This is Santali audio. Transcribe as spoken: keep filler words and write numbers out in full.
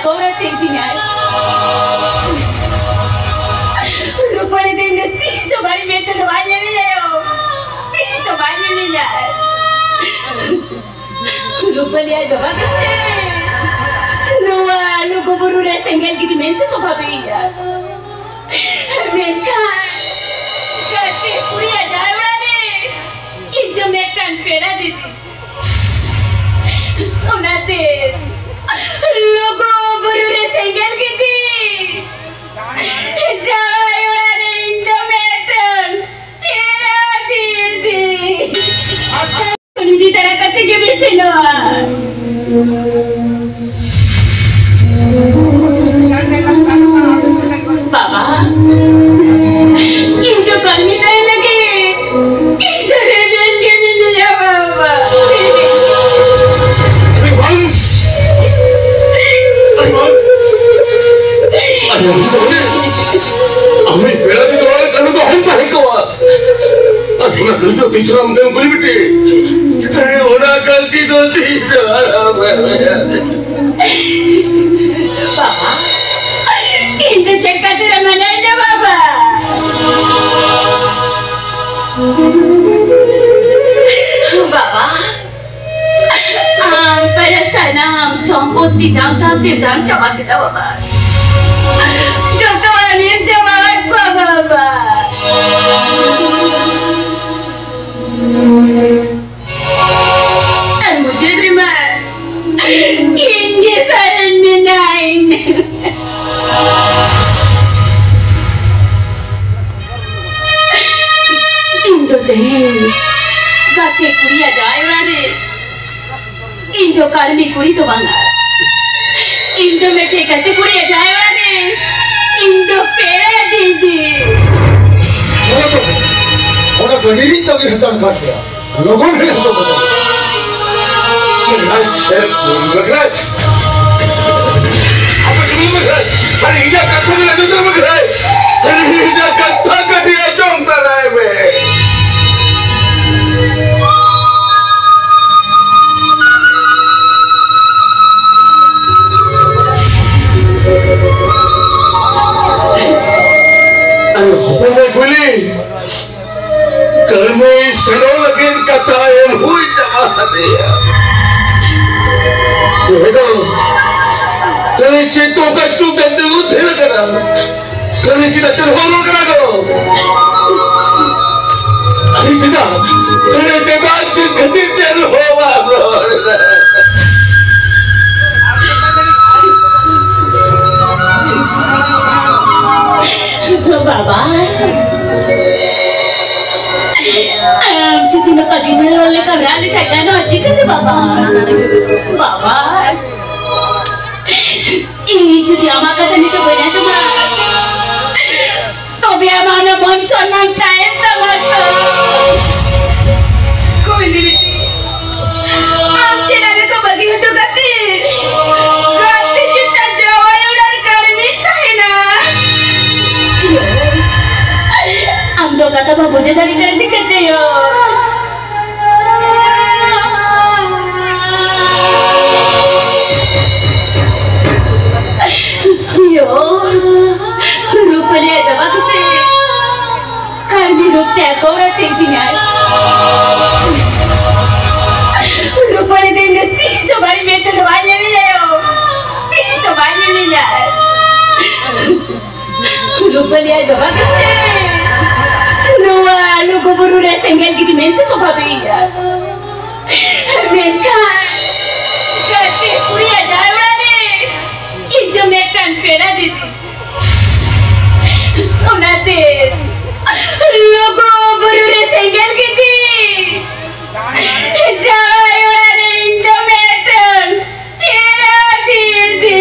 ᱜᱚᱲᱚ ᱴᱷᱮᱱ ᱛᱤᱧᱟᱭ᱾ ᱨᱩᱯᱟᱹᱞᱤ ᱫᱚ ᱤᱧ ᱫᱚ ᱛᱤᱥ ᱦᱚᱸ ᱵᱟᱹᱲᱤᱡ ᱢᱮᱫ ᱛᱮᱫᱚ ᱵᱟᱭ ᱧᱮᱞᱤᱧᱟᱭ᱾ ᱛᱤᱥ ᱦᱚᱸ ᱵᱟᱭ ᱧᱮᱞᱤᱧᱟᱭ᱾ ᱨᱩᱯᱟᱹᱞᱤ ᱟᱡ ᱵᱟᱵᱟ ᱜᱮᱥᱮ ᱱᱚᱣᱟ ᱞᱩᱜᱩ ᱵᱩᱨᱩ ᱨᱮ ᱥᱮᱸᱜᱮᱞ ᱜᱤᱰᱤ ᱢᱮᱱᱛᱮ ᱠᱚ ᱵᱷᱟᱵᱤᱭᱮᱭᱟ᱾ ᱢᱮᱱᱠᱷᱟᱱ ᱜᱟᱛᱮ ᱠᱩᱲᱤᱭᱟᱜ ᱡᱟᱶᱟᱭ ᱚᱲᱟᱜ ᱨᱮ ᱤᱧ ᱫᱚ ᱢᱤᱫᱴᱟᱝ ᱯᱮᱲᱟ ᱫᱤᱫᱤ᱾ ᱚᱱᱟᱛᱮ ᱞᱩᱜᱩ ᱵᱩᱨᱩ ᱨᱮ ᱥᱮᱸᱜᱮᱞ ᱜᱤᱰᱤ, ᱡᱟᱶᱟᱭ ᱚᱲᱟᱜ ᱨᱮ ᱤᱧ ᱫᱚ ᱢᱤᱫᱴᱟᱝ ᱯᱮᱲᱟ ᱫᱤᱫᱤ᱾ ᱩᱱᱤ ᱤᱫᱤ ᱛᱟᱨᱟ ᱠᱟᱛᱮ ᱜᱮ ᱵᱮᱥ ᱧᱮᱞᱚᱜᱼᱟ᱾ ᱵᱟᱵᱟ, ᱤᱧ ᱫᱚ ᱠᱟᱹᱢᱤ ᱛᱟᱭ ᱞᱟᱹᱜᱤᱫ ᱤᱧ ᱫᱚ ᱨᱮᱵᱮᱱ ᱜᱮ ᱢᱤᱱᱟᱹᱧᱟ ᱵᱟᱵᱟ᱾ ᱦᱨᱤᱵᱚᱝᱥ! ᱦᱨᱤᱵᱚᱝᱥ! ᱟᱭᱳ, ᱟᱢᱤᱡ ᱯᱮᱲᱟ ᱫᱤᱫᱤ ᱚᱲᱟᱜ ᱨᱮ ᱠᱟᱹᱱᱩ ᱫᱚ ᱦᱚᱸ ᱛᱟᱦᱮᱸ ᱠᱚᱜᱼᱟ᱾ ᱟᱨ ᱚᱱᱟ ᱠᱩᱲᱤ ᱫᱚ ᱛᱤᱥ ᱨᱮᱢ ᱠᱩᱞᱤ ᱵᱤᱴᱤ? ᱚᱱᱟ ᱜᱟᱹᱞᱛᱤ ᱫᱚ ᱛᱤᱥ ᱦᱚᱸ ᱟᱞᱚᱢ ᱠᱟᱹᱢᱤᱭᱟ᱾ ᱵᱟᱵᱟ, ᱤᱧ ᱫᱚ ᱪᱮᱠᱟᱛᱮ ᱨᱮ ᱢᱮᱱᱟᱧᱟ ᱵᱟᱵᱟ? ᱵᱟᱵᱟ, ᱟᱢ ᱯᱮᱨᱮ ᱥᱟᱱᱟᱢ ᱥᱚᱢᱯᱚᱛᱛᱤ ᱫᱟᱢ ᱫᱟᱢ ᱛᱮᱢ ᱫᱟᱢ ᱪᱟᱵᱟ ᱠᱮᱫᱟ ᱵᱟᱵᱟ᱾ ᱡᱚᱛᱚᱣᱟᱜ ᱟᱹᱞᱤᱧ ᱪᱟᱵᱟ ᱟᱫ ᱠᱚᱣᱟ ᱵᱟᱵᱟ᱾ ᱟᱨ ᱢᱩᱪᱟᱹᱫ ᱨᱮᱢᱟ ᱤᱧ ᱜᱮ ᱥᱟᱨᱮᱡ ᱢᱮᱱᱟᱹᱧ᱾ ᱤᱧ ᱫᱚ ᱛᱮᱦᱮᱧ ᱜᱟᱛᱮ ᱠᱩᱲᱤᱭᱟᱜ ᱡᱟᱶᱟᱭ ᱚᱲᱟᱜ ᱨᱮ ᱤᱧ ᱫᱚ ᱠᱟᱹᱲᱢᱤ ᱠᱩᱲᱤ ᱫᱚ ᱵᱟᱝᱟ᱾ ᱤᱧ ᱫᱚ ᱢᱤᱫᱴᱮᱡ ᱜᱟᱛᱮ ᱠᱩᱲᱤᱭᱟᱜ ᱡᱟᱶᱟᱭ ᱚᱲᱟᱜ ᱨᱮ ᱤᱧ ᱫᱚ ᱯᱮᱲᱟ ᱫᱤᱫᱤ᱾ ᱚᱱᱟ ᱫᱚ, ᱚᱱᱟ ᱜᱟᱹᱰᱤ ᱨᱤᱧ ᱛᱟᱹᱜᱤ ᱦᱟᱛᱟᱲ ᱠᱟᱫ ᱯᱮᱭᱟ᱾ ᱞᱚᱜᱚᱱ ᱦᱮᱡ ᱦᱚᱴᱚ ᱠᱟᱛᱟᱢ ᱯᱮ᱾ ᱢᱮᱜᱷᱨᱟᱡᱽ, ᱮ, ᱢᱮᱜᱷᱨᱟᱡᱽ᱾ ᱟᱯᱮ ᱥᱩᱢᱩᱝ ᱢᱮᱜᱷᱨᱟᱡᱽ᱾ ᱟᱨ ᱤᱧᱟᱹᱜ ᱠᱟᱛᱷᱟ ᱫᱚ ᱟᱸᱡᱚᱢ ᱛᱟᱵᱚᱱ ᱢᱮᱜᱷᱨᱟᱡᱽ᱾ ᱟᱨ ᱤᱧᱟᱹᱜ ᱠᱟᱛᱷᱟ ᱠᱟᱹᱴᱤᱡ ᱟᱸᱡᱚᱢ ᱛᱟᱨᱟᱭ ᱢᱮ᱾ ᱪᱮᱫ ᱠᱚ ᱚᱱᱠᱟ ᱪᱩᱯ ᱢᱮᱱᱛᱮ ᱩᱛᱷᱟᱹᱨ ᱟᱠᱟᱱᱟ? ᱠᱟᱹᱢᱤ ᱪᱮᱫᱟᱜ ᱪᱮᱫ ᱦᱚᱸ ᱨᱚᱲ ᱠᱟᱱᱟ ᱠᱚ? ᱟᱹᱰᱤ ᱪᱮᱫᱟᱜ? ᱟᱹᱰᱤ ᱪᱮᱫᱟᱜ ᱪᱮᱫ ᱠᱷᱟᱹᱛᱤᱨ ᱛᱮ ᱦᱚᱸ ᱵᱟᱢ ᱨᱚᱲ ᱮᱫᱟ? ᱵᱟᱵᱟ, ᱟᱢ ᱡᱩᱫᱤ ᱱᱚᱝᱠᱟ ᱜᱤᱫᱽᱨᱟᱹ ᱞᱮᱠᱟ ᱨᱟᱜ ᱞᱮᱠᱷᱟᱱ ᱜᱟᱱᱚᱜᱼᱟ ᱪᱤᱠᱟᱹᱛᱮ ᱵᱟᱵᱟ? ᱵᱟᱵᱟ, ᱤᱧ ᱡᱩᱫᱤ ᱟᱢᱟᱜ ᱠᱟᱛᱷᱟ ᱱᱤᱛᱚᱜ ᱵᱟᱹᱧ ᱟᱸᱡᱚᱢᱟ, ᱛᱚᱵᱮ ᱟᱢᱟᱜ ᱚᱱᱟ ᱢᱟᱱ ᱥᱚᱱᱢᱟᱱ ᱛᱟᱦᱮᱱ ᱛᱟᱢᱟ ᱛᱚ? ᱠᱩᱭᱞᱤ ᱵᱤᱴᱤ, ᱟᱢ ᱪᱮᱫ ᱟᱞᱮ ᱠᱚ ᱵᱟᱹᱜᱤ ᱦᱚᱴᱚ ᱠᱟᱛᱮ ᱜᱟᱛᱮ ᱪᱮᱛᱟᱱ ᱡᱟᱶᱟᱭ ᱚᱲᱟᱜ ᱨᱮ ᱠᱟᱹᱲᱢᱤ ᱛᱟᱦᱮᱱᱟ? ᱤᱭᱳ, ᱟᱢ ᱫᱚ ᱠᱟᱛᱷᱟ ᱵᱟᱢ ᱵᱩᱡᱷᱟᱹᱣ ᱫᱟᱲᱮᱭᱟᱜ ᱠᱟᱱᱟ ᱪᱤᱠᱟᱹᱛᱮ ᱭᱳ? ᱭᱳ, ᱨᱩᱯᱟᱹᱞᱤ ᱟᱡ ᱵᱟᱵᱟ ᱠᱚᱥᱮ ᱠᱟᱹᱲᱢᱤ ᱨᱩᱯ ᱛᱮ ᱟᱠᱚ ᱚᱲᱟᱜ ᱛᱮ ᱤᱫᱤᱧᱟᱭ᱾ ᱨᱩᱯᱟᱹᱞᱤ ᱫᱚ ᱤᱧ ᱫᱚ ᱛᱤᱥ ᱦᱚᱸ ᱵᱟᱹᱲᱤᱡ ᱢᱮᱫ ᱛᱮᱫᱚ ᱵᱟᱭ ᱧᱮᱞᱤᱧᱟ ᱭᱳ, ᱛᱤᱥ ᱦᱚᱸ ᱵᱟᱭ ᱧᱮᱞᱤᱧᱟ᱾ ᱨᱩᱯᱟᱹᱞᱤ ᱟᱡ ᱵᱟᱵᱟ ᱜᱮᱥᱮ ᱱᱚᱣᱟ ᱞᱩᱜᱩ ᱵᱩᱨᱩ ᱨᱮ ᱥᱮᱸᱜᱮᱞ ᱜᱤᱰᱤ ᱢᱮᱱᱛᱮ ᱠᱚ ᱵᱷᱟᱵᱤᱭᱮᱫᱟ᱾ ᱢᱮᱱᱠᱷᱟᱱ ᱜᱟᱛᱮ ᱠᱩᱲᱤᱭᱟᱜ ᱡᱟᱶᱟᱭ ᱚᱲᱟᱜ ᱨᱮ ᱤᱧ ᱫᱚ ᱢᱤᱫᱴᱟᱝ ᱯᱮᱲᱟ ᱫᱤᱫᱤ᱾ ᱚᱱᱟᱛᱮ ᱞᱩᱜᱩ ᱵᱩᱨᱩ ᱨᱮ ᱥᱮᱸᱜᱮᱞ ᱜᱤᱰᱤ ᱡᱟᱶᱟᱭ ᱚᱲᱟᱜ ᱨᱮ ᱤᱧ ᱫᱚ ᱢᱤᱫᱴᱟᱝ ᱯᱮᱲᱟ ᱫᱤᱫᱤ᱾